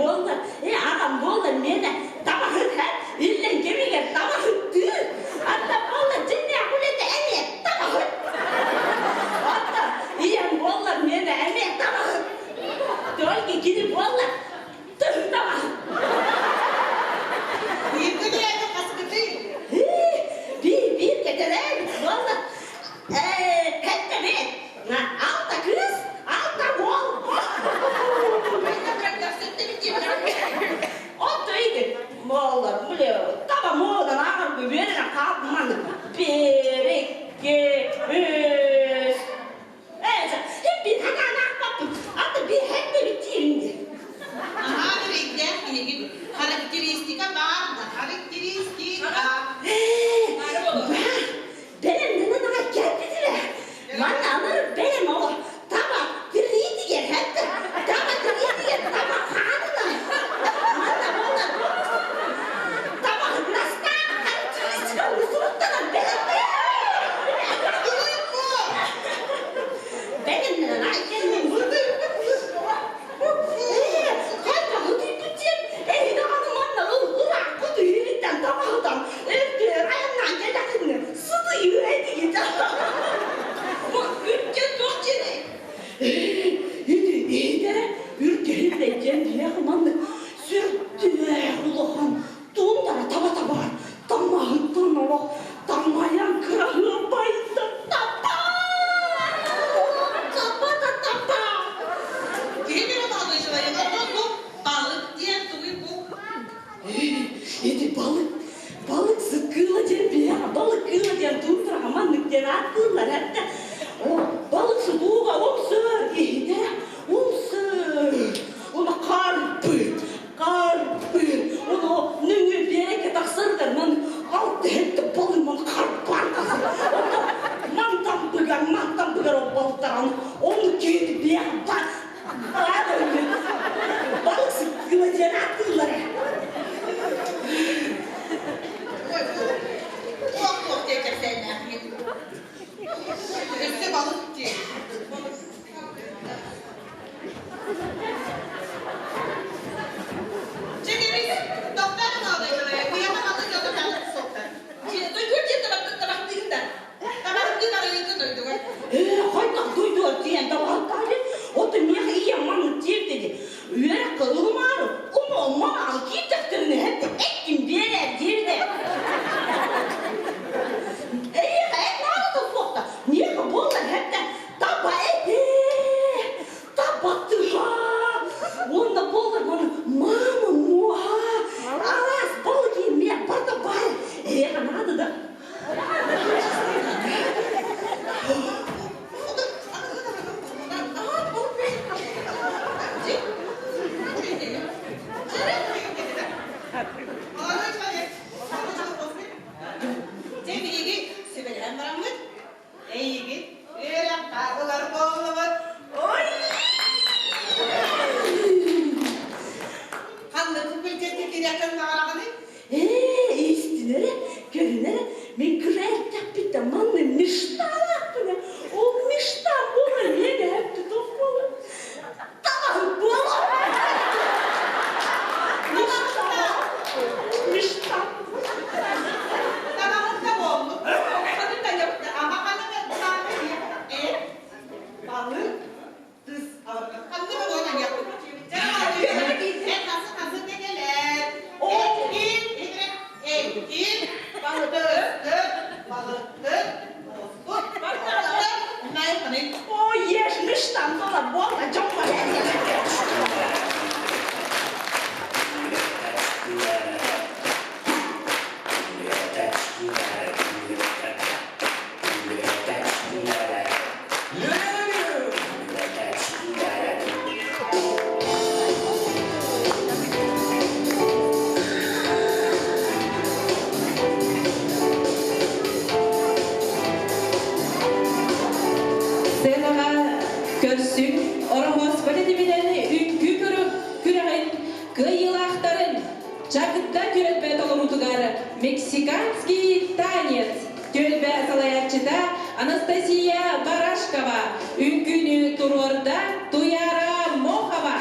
буолла, э аҕам буолла миэнэ табаһыт һэ, иллэҥ кэмигэр табаһыттыыр. Анда буолла дьиҥнээх үлэтэ эмиэ табаһыт. Оттон ийэм буолла миэнэ эмиэ табаһыт. Только кини буолла тыһы табаһыт. Бииргэ төрөөбүт хаскытый? Биир бииргэ төрөөбүт буолла. Ээ, кэттэбит. Алта кыыс, алта уол. Отто иди, буоллар, били, таба муодан ааҕарга үөрэнэн хаалбыман биир, икки, үс. Ээ, биир ханаан аахпаппын, аты биир хэттебит диирин дии. Наһаа үрэйдээх киһигин. Характеристика баар да, характеристика. Ээ, баар, Бэлэмнэнэн аҕай кэлбитирэ. Манна анары бэлэм оҕо таба тириитигэр хэттэ таба тириитигэр таба хаанына. Манна буолла таба настаан характеристика усуруттанан бэлэм. Бэлэмнэнэн аҕай кэллим. Хайда утуйбут диэн эһи даҕаны манна ыраахпыт үһүбүттэн табаһытан өртөөр айаннаан кэлэхиннэ сытыйыы этигит. Бу үрдүн туох диэний? Ити иһитэрэ үргэһиллэ диэн биһиэхэ маннык сүрдээх улахан туундара таба табаар тамаһыттан олох тамайан кыраһыабайдан тапа тапа да тапа Киһи били молодой человек, оттон бу балык диэн тугуй бу? Ити балык, балык сыт кыыла диэн биһиэхэ балык кыыла диэн туундараҕа маннык диэн ааттыыллар этэ. О, балык сутууга умсар, иһитэ умсар. Уна харпыт, харпыт. Ону нөҥүө биэрэккэ тахсарыгар ман алта хэттэ балык ман харпаан тахсар. Онно мантан быгар, мантан быгар ол балыктаран ону киһи биэхэ бар. Балык сыт кыыла диэн ааттыыллар. Ой, бу туох-туох диэн кэпсээннээххин? Өссө балык диэн. Чэ, кэбис, тохтоо молодой человек, уйаха маннык дьоно таҥас суохтар. Дойдугар диэн табахтыыгын да. Табахтыын арыйыгын дойдугар. Ээ, хайдах дойдугар тиийэн табаһыттаали? Оттон миэхэ ийэм маннык диэбит ини. Үөрэххэ ылымаары, уму-манаан киирдэхтэринэ хэттэ эттим биэрээр диэбитэ. Эйиэхэ эт наадата суох да, миэхэ буоллар хэттэ таба этэ, таба тыһа. Уонна буоллар маны мама муоһа, араас балык миэх барыта баар. Эйиэхэ наада да. Молодой человек, Дьэ, биһиги сүбэлэһэн бараммыт, эйигин үөрэххэ ылар буоллубут. Ой! Ханнык факультетка киириэххин баҕараҕыный? Ээ, истинэрэ, көрүнэрэ, мин кыра эрдэхпиттэн манна мечталаахпын Ол мечта буолар миэнэ тутуох буолар. Табаһыт буолар. Мечта. Мечта. Табаһыт буоллум. Ама ханнык э балык тыс ханнык буолан Ой, ешь, мечтам была буолла, дьоммор Сценаҕа көрсүҥ, Ороһуоспа тэтиминэн үҥкүү күрэҕин кыайыылаахтарын Чагда түөлбэ толоруутугар мексиканский танец түөлбэ салайааччыта Анастасия Барашкова үҥкүүнү туруорда Туяра Мохова.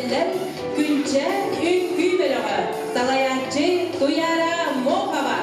Көрсөллөр Күнчээн үҥкүү бөлөҕө, салайааччы Туяра Мохова.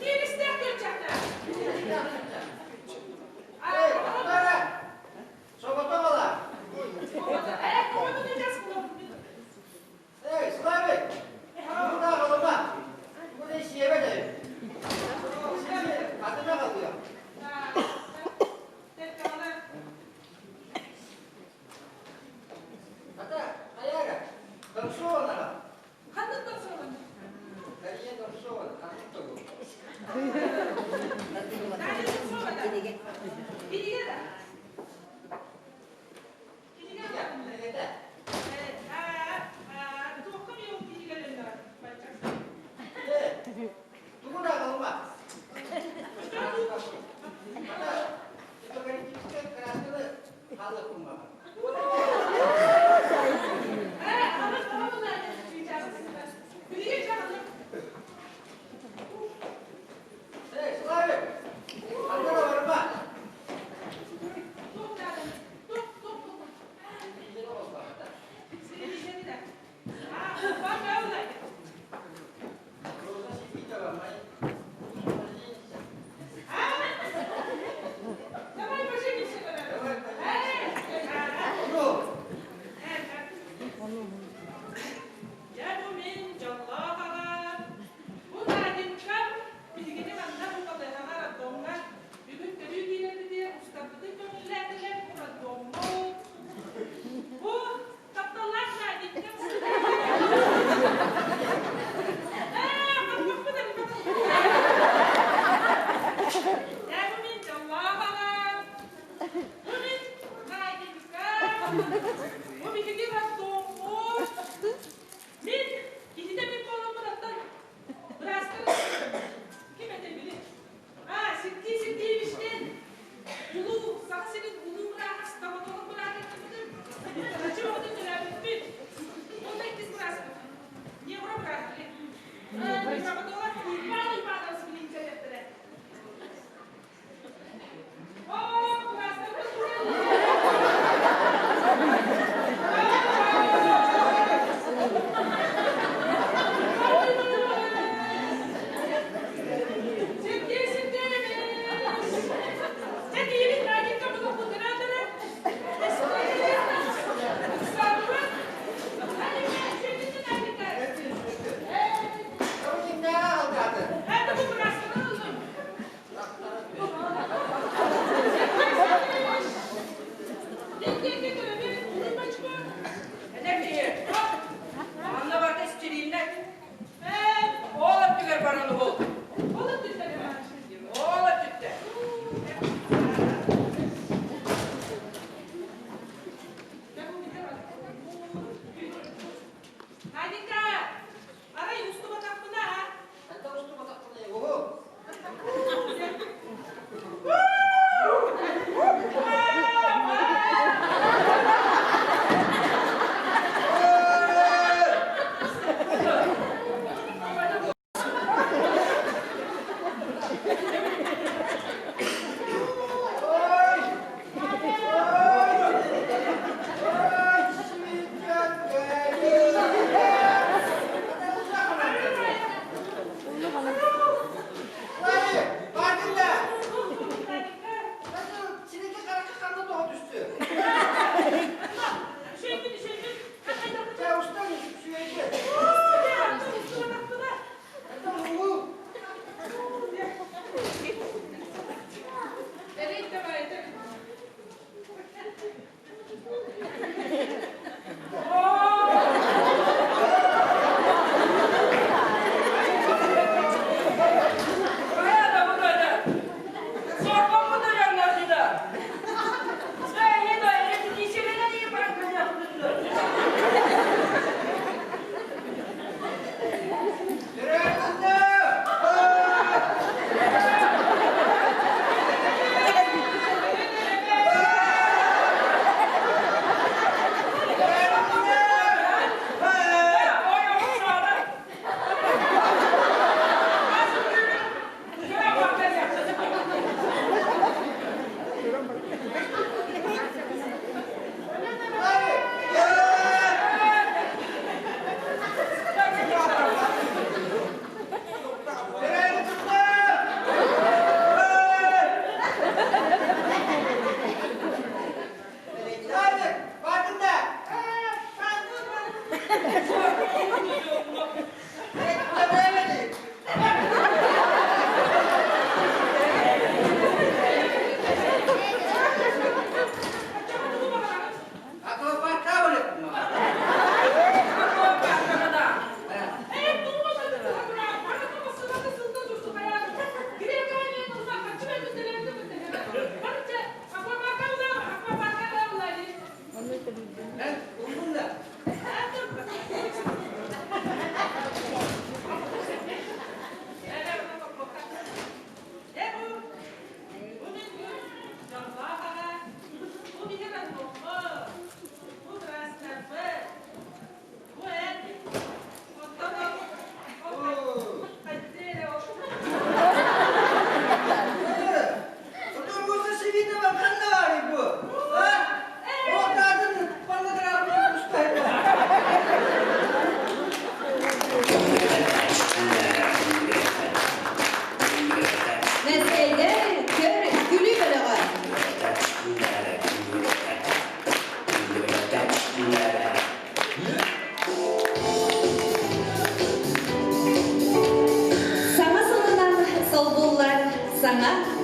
Тиэристээх көлчэхтэ. Эй, бара! Соҕотох ала! Э, кому ты сейчас Эй, Славик! Куда голова? Куда север? Атына қалıyor. Ата, аяра. Танцована. Ханнык танцована?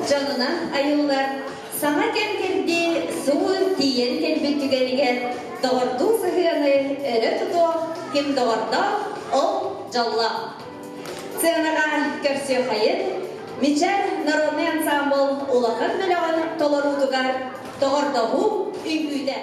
дьонунан айыллар саҥа кэм-кэрдии суол тиийэн кэлбит түгэнигэр доҕордуу сыһыаны өрө тутуох ким доҕордоох, ол дьоллоох. Сыанаҕа көрсүөххэйин Мичээр народнай ансаамбыл улахан бөлөҕүн толоруутугар доҕордоһуу үҥкүүтэ.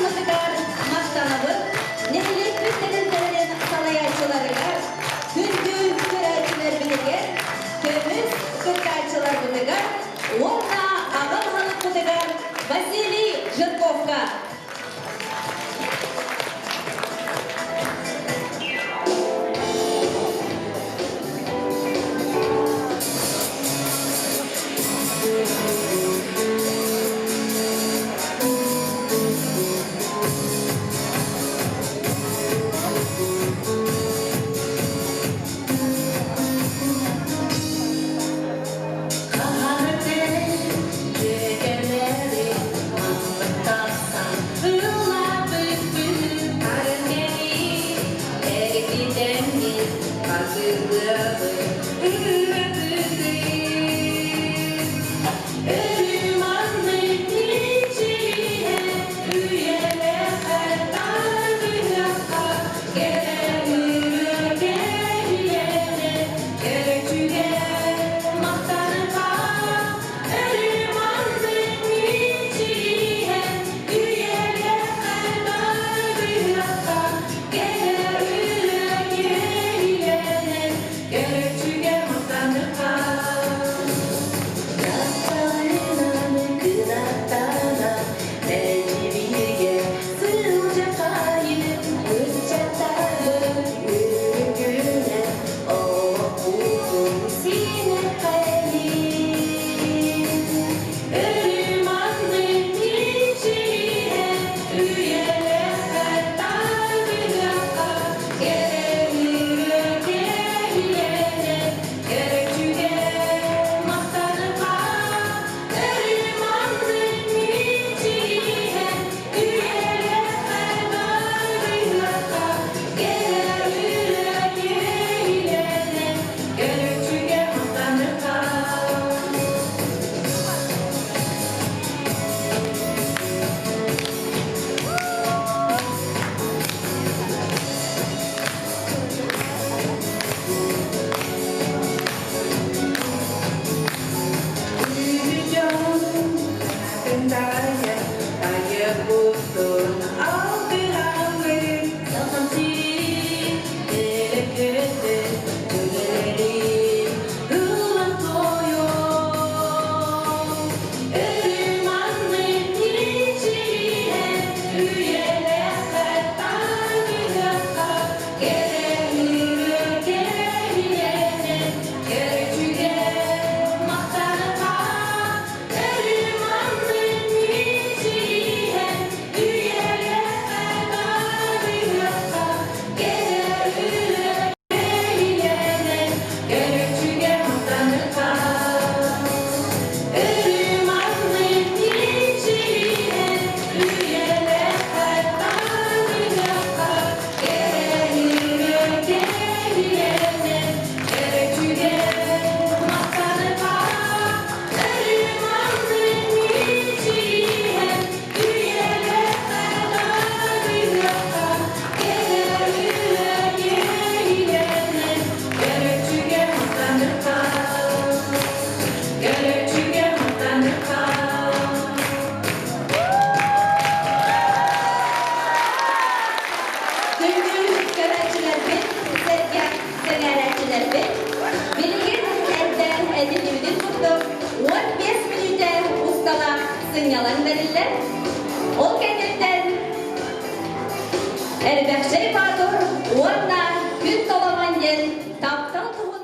дьоммутугар махтанабыт, нэһилиэкпит тэрилтэлэрин салайааччыларыгар, күндү көрөөччүлэрбитигэр, көмүс кыттааччыларбытыгар уонна аҕа баһылыкпытыгар Василий Жирковка. Күндү көрөөччүлэрбит, сэргэх сэҥээрээччилэрбит, билигин эрдэ этиллибитин курдук 15 мүнүүтэ усталаах сынньалаҥ бэриллэр. Ол кэнниттэн Эрбэхчэй Баатыр уонна Күн Толомон диэн таптал туһунан.